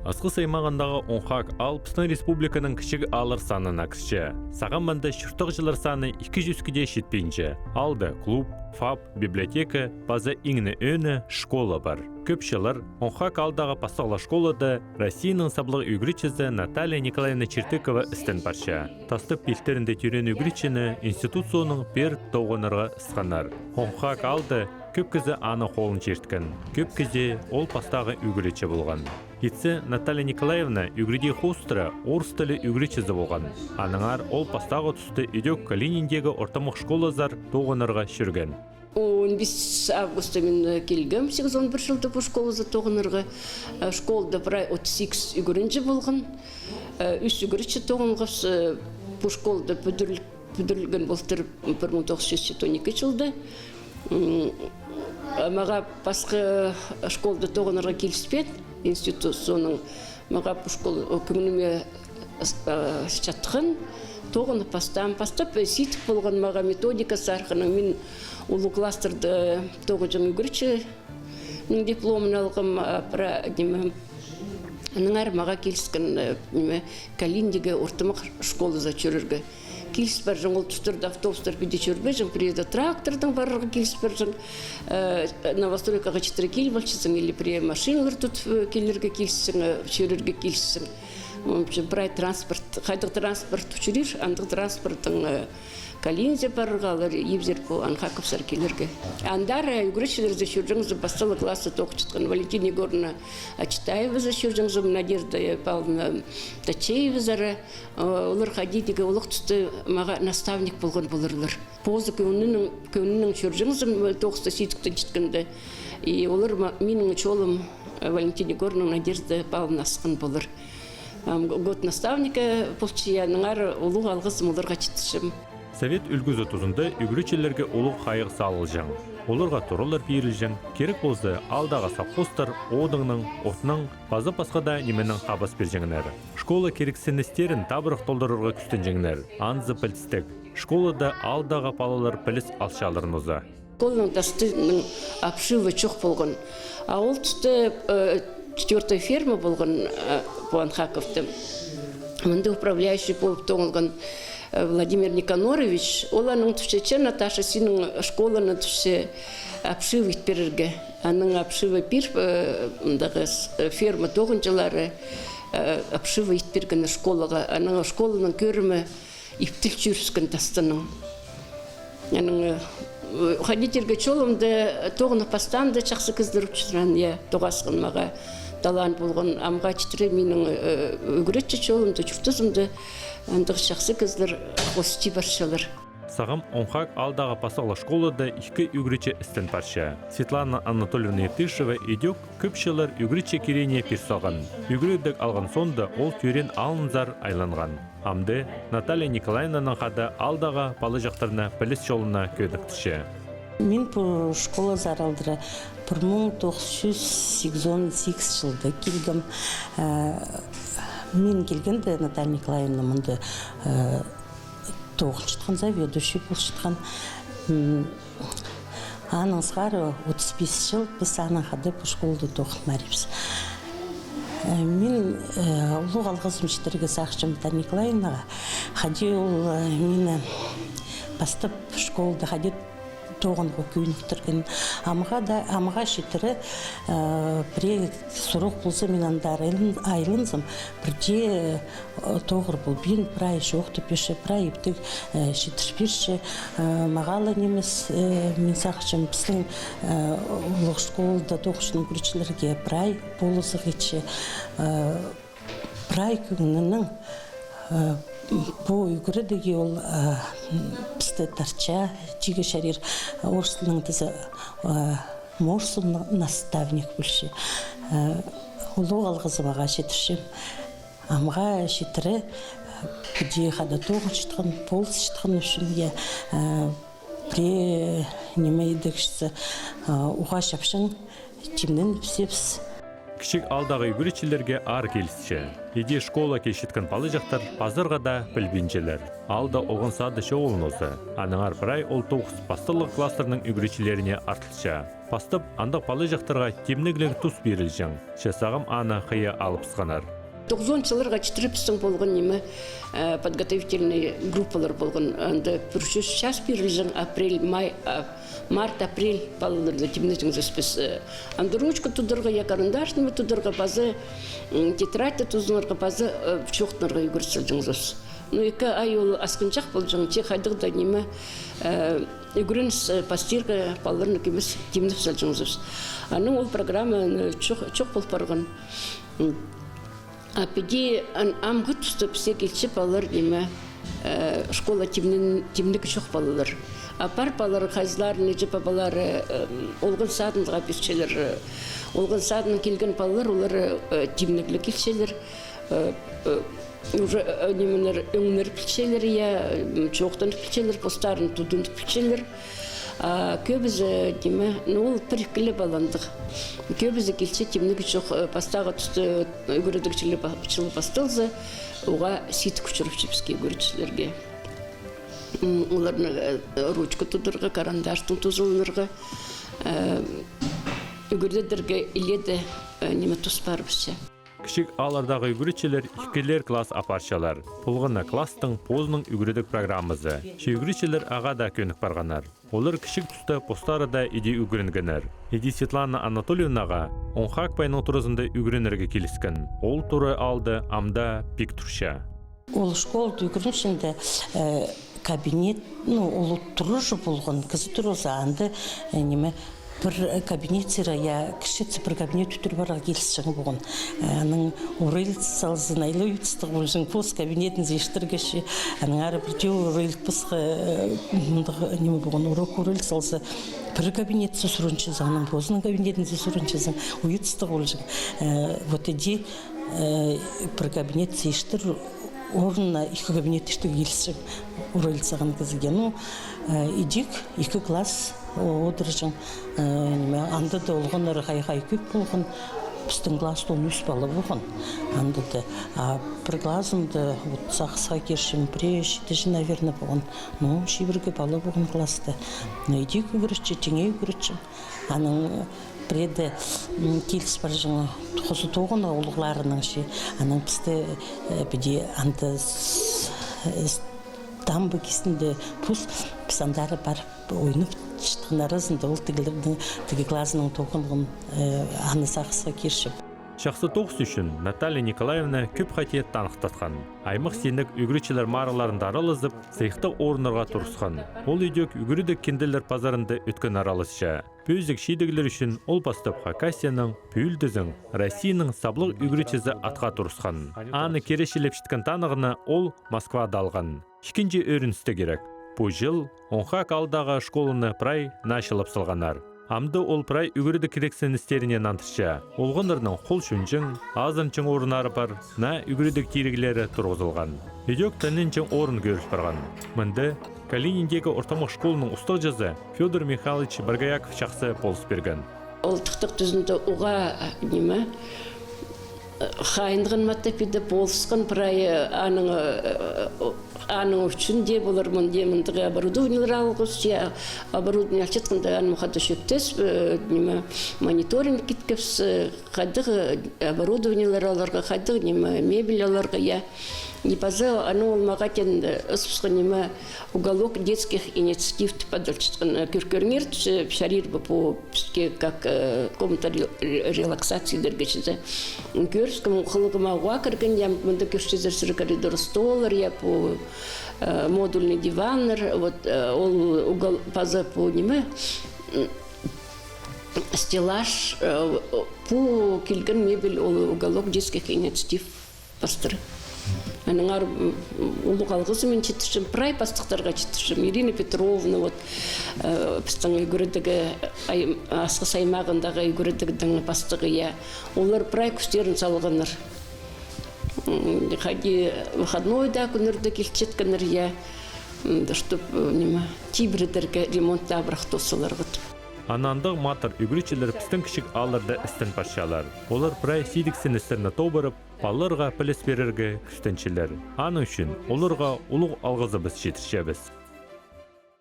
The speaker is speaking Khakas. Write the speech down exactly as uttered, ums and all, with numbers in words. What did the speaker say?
Асхыс аймағындағы Онхак аал пістің республиканың кічіг ааллар санына кірче. Сағам мында чуртағҷылар саны ікі чӱске дее читпинче. Аалда клуб, ФАП, библиотека, паза иң не ӧӧні, школа пар. Кӧп чыллар Онхак аалдағы пастағлығ школада Россияның саблығ ӱгретчізі Наталья Николаевна Чертыкова істен парча. Тастап пилтірінде тӧреен ӱгретчіні институт соонаң пеер тоғынарға ысханнар. Онхак аалда кӧп кізі аның холын чирткен, кӧп кізі ол пастағы ӱгретчі полған. Итсе, Наталья Николаевна ӱгредии хоостыра орыс тілі ӱгретчізі полған. Аннаңар ол пастағы туста ідӧк Калининдегі ортымах школазар тоғынарға чӧрген. Он пис августта мин, э, килгем, сигізон пір чылда пу школазар тоғынарға. Э, школада прай отыс сигіс ӱгренҷі полған. Э, ӱс ӱгретчі тоғынғабыс, э, пу школада пӱдіріл-, пӱдірілген полтыр пір муң тоғыс чӱс читон ікі чылда. М, а мағаа пасха школада тоғынарға киліспеен, институт соонаң мағаа пу школа, о, кӧңніме с-, а, чатхан, тоғынып пастаам. Пастап, э, сидік полған мағаа методика сархынаң, мин улуғ класстарда тоғынҷаң ӱгретчі ниме, дипломын алғам, а, пра-, ниме, аннаңар мағаа киліскен, э, ниме, Калининдегі ортымах школазар чӧрерге. Киліс парҷаң, ол тустарда автобустар піди чӧрбеҷең, пірее дее трактордаң парарға киліс парҷаң, э, новостройкаға читіре киліп алчазың, или пірее машиналар тудып, э, килерге килісчең, э, чӧрерге килісчең. В общем, прай транспорт, хайдағ транспорт учурир, андағ транспорттаң, э, Калининзер парарға, алар ибзер пу Онхаковсар килерге. Андар, э, ӱгретчілерзер чӧрҷеңзер, пастағы класста тоғынчатхан Валентина Егоровна Ачитаевазар чӧрҷеңзер, Надежда Павловна Тачеевазар. Э, олар хайди дее олох туста мағаа наставник полған поларлар. Позы кӧңнінең, кӧңнінең чӧрҷеңзер, э, тоғыста сидіктең читкенде. И олар ма-, минің чолым, э, Валентина Егоровна, Надежда Павловна асхан полар. Ам, год наставника полча, аннаңар улуғ алғызым оларға читірчем. Совет ӱлгӱзі тузында ӱгретчілерге улуғ хайығ салылҷаң. Оларға туралар пирілҷең, кирек полза, аалдағы совхозтар одыңнаң, отнаң, паза пасха даа нименең хабас пирҷеңнер. Школа кирексіністерін табырах толдырарға кӱстенҷеңнер, анзы пілдістіг. Школада аалдағы палалар піліс алчалар нооза. Школаның тастының обшивы чох полған. А ол туста, э, тёртая ферма полған, э, пу Онхаковта. Мында управляющий полып тоғынған, э, Владимир Никанорович. Ол аның тіпче: «Че, Наташа, синің школаның, тіпче, обшива ит пирерге». Аның обшива пиріп, э, мындағы с-, э, ферма тоғынҷылары, э, обшива ит пиргеннер школаға. Аның школаның кӧрімі иптіл чӧріскен тастынаң. Анаң, э, хайди тирге, чолымда тоғынып пастаанда чахсы кізілер учурнаң, я, тоғасхан мағаа талаан полған, амға читіре минің, э, ӱгретчі чолымда, чуртазымда андағ чахсы кізілер хости парчалар. Сағам Онхак аалдағы пастағлығ школада ікі ӱгретчі істен парча. Светлана Анатольевна Иртышева ідӧк кӧп чыллар ӱгретчі кирегіне пир салған. Ӱгредіг алған соонда ол тӧреен аалынзар айланған. Амды Наталья Николаевнанаң хада аалдағы палаҷахтарны піліс чолына кӧдіктірче. Мин пу школазар алдыра пір муң тоғыс чӱс сигізон сигіс чылда килгем. Э, мин килгенде Наталья Николаевна мында, э, тоғынчатхан, заведующий полчатхан. М, аның сығара отыс пис чыл піс анаң хада пу школада тоғынчабыс. Э, мин, э, улуғ алғызым читірерге сағынчам Наталья Николаевнаға. Хайди ол, э, мині пастап школада хайди тоғынарға кӧніктірген. Амға даа, амға читіре, э, пірее сурығ полза, мин андар айлан-, айланзам, пірдее, э, тоғыр полбин, прай чоохтап пирче, прай иптіг, э, читір пирче, э, мағаа ла нимес, э, мин сағынчам, пістің, э, улуғ школада тоғынчатхан ӱгретчілерге прай полызығ итче, э, прай кӧңнінең, э, пу ӱгредігі ол, э, пісті тартча, тигі чарир, орыс тілінең тізе, э, морсов на-, наставник полча. Э, улуғ алғызым ағаа читірчем. Амға читіре, піди хада тоғынчатхан, полысчатхан ӱчӱн, я, э, пірее ниме идігҷізі, э, уғаа чапчаң, тимненібіс. Кічіг аалдағы ӱгретчілерге аар килісче. Иди школа килчеткен палаҷахтар пазарға даа пілбинчелер. Аалда олған сады чоғыл нооза, аннаңар прай ол тоғыс пасталығ класстарның ӱгретчілеріне артылча. Пастап андағ палаҷахтарға тимнігліг тус пирілҷең, че сағам аны хыйа алыбысханнар. Тоғызон чылларға читіре пістің полған ниме, э, подготовительный группалар полған. Анда пір чӱс час пирілҷең, апрель, май, а, март, апрель палаларны тимнеҷеңзіс піс, э, анда ручка тударға, я карандаш ниме тударға, паза, м, тетрадьты тузынарға, паза, э, чоохтанарға ӱгрет салҷаңзыбыс. Ну, ікі ай ол асхынҷах полҷаң, че хайдағ даа ниме, э, ӱгреніс, э, пастирға палаларны кӧмес тимнеп салҷаңзыбыс. Анаң ол программа, э, чох, чох пол парған. М. А піди ан-, амғы туста піске килче палалар ниме, э, школа тимнен-, тимніг чох палалар. А пар палалар, хайзыларның іҷе-пабалары, э, олған садынға пирчелер, э, олған садынаң килген палалар, олар, э, тимнігліг килчелер, э, э, уже, э, нимелер ӧңнер пілчелер, я, м, чоохтанып пілчелер, постарын тудынып пілчелер. А кӧбізі, ниме, ну, ол пір-ікі ле паландығ. Кӧбізі килче тимніг чох, э, пастағы туста, э, ӱгредіг чылы па-, чылы пасталза, уғаа сидік учурапча піске ӱгретчілерге. М, оларны, э, ручка тударға, карандаштаң тузаланарға, э, ӱгредерге иледе, э, ниме, тус парыбысча. Кічіг ааллардағы ӱгретчілер ікілер класс апарчалар. Полған на класстың позының ӱгредіг программазы. Че ӱгретчілер ағаа даа кӧнік парғаннар. Олар кічіг туста постары даа иди ӱгренгеннер. Иди Светлана Анатольевнаға Онхакпайның туразында ӱгренерге киліскен. Ол тура аалда ам даа пик турча. Ол школада ӱгренҷеңде, э, кабинет, ну, ол турар полған, кізі турза, анда, э, ниме, пір кабинет сірер, я, кічіҷек пір кабинет ӱтір парарға килісчең полған. Э, анаң орай салза, найлы уйадыстығ полҷаң, пос кабинетінзер иртіргеш, анаң ары пірдее орай пасха, э, мындағ ниме полған, урок орай салза, пір кабинетсер сурынчазың, анаң позының кабинетінзер сурынчазың, уйадыстығ полҷаң. Э, вот иди, э, пір кабинетсер иртір орнына ікі кабинет иртірерге килісчең, орай салған кізіге. Ну, э, идӧк ікі класс о-, одырҷаң, э, ниме, анда даа олғаннар хай-хай кӧп полған, пістің класста он ӱс пала полған анда даа. А пір клазымда, вот, сағысха кирчем, пірее читіҷе, наверно, полған. Ну, чибіргі пала полған класста. Ну, идӧк ӱгретче, тиңе ӱгретче. Анаң пірееде, м, киліс парҷаң хоза тоғынарға улуғларынаң чи. Анаң пісті, э, піди анда с-, с-, дамба кистінде пос, піс андар парып ойнапчатхан аразында ол тігілернің, тігі клазының тоғынған, э, аны сағысха кирчем. Чахсы тоғыс ӱчӱн Наталья Николаевна кӧп хати таныхтатхан. Аймах синніг ӱгретчілер марығларында аралазып, сыйыхтығ орыннарға турысхан. Ол идӧк ӱгредіг кинделер пазарында ӧткін араласча. Пӧзік чидіглер ӱчӱн ол пастап Хакасияның, пӱӱл тізең, Россияның саблығ ӱгретчізі атха турысхан. Аны киречілепчеткен танығны ол Москвада алған. Ікінҷі ӧріністе кирек. Пу чыл Онхак аалдағы школаны прай наа чылап салғаннар. Амды ол прай ӱгредіг кирексіністеріне нандырча. Олғаннарның хол чонҷаң, азынҷаң орыннары пар, наа ӱгредіг тиріглері турғызылған. Идӧк танинҷаң орын кӧріл парған. Мында Калининдегі ортымах школаның устағҷызы Фёдор Михайлович Боргояков чахсы полыс пирген. Ол Тыхтах тӱзінде уғаа, ниме, хайынған матап иді, полысхан прай, аның, э, аның ӱчӱн дее полар, мында мындағ оборудованиелер алғабыс, я, оборудование алчатханда, аны мында чӧптес, э, ниме, мониторинг иткебіс, э, хайдағ, э, оборудованиелер аларға, хайдағ, ниме, мебель аларға, я. И паза аны ол мағаа теен, э, ызыбысхан, ниме, уголок детских инициатив тіп адалчатхан, э, кӧр-, кӧріңер, тізе, чарир ба пу піске как, э, комната ре-, ре-, релаксации дирге чізе. Кӧрібіскем, хылығыма уғаа кірген, я, мында кӧрчезер сірер коридор столлар, я, пу, э, модульный диваннар, вот, э, ол угол-, паза пу ниме, м, стеллаж, э, пу килген мебель, ол уголок детских инициатив пастыра. Аннаңар, м, улуғ алғызым мин читірчем, прай пастыхтарға читірчем. Ирина Петровна, вот, э, пістің ӱгредіг, ай-, Асхыс аймағындағы ӱгредігнің пастығы, я. Олар прай кӱстерін салғаннар. М, хайди выходной даа кӱннерде килчеткеннер, я. М, чтоб, э, ниме, тибіредерге, ремонт даа прай тоос саларға тіп. Анаң андағ матыр ӱгретчілер пістің кічіг аалларда істен парчалар. Олар прай сидіксіністерні тобырып, палаларға піліс пирерге кӱстенчелер. Аның ӱчӱн оларға улуғ алғызыбыс читірчебіс.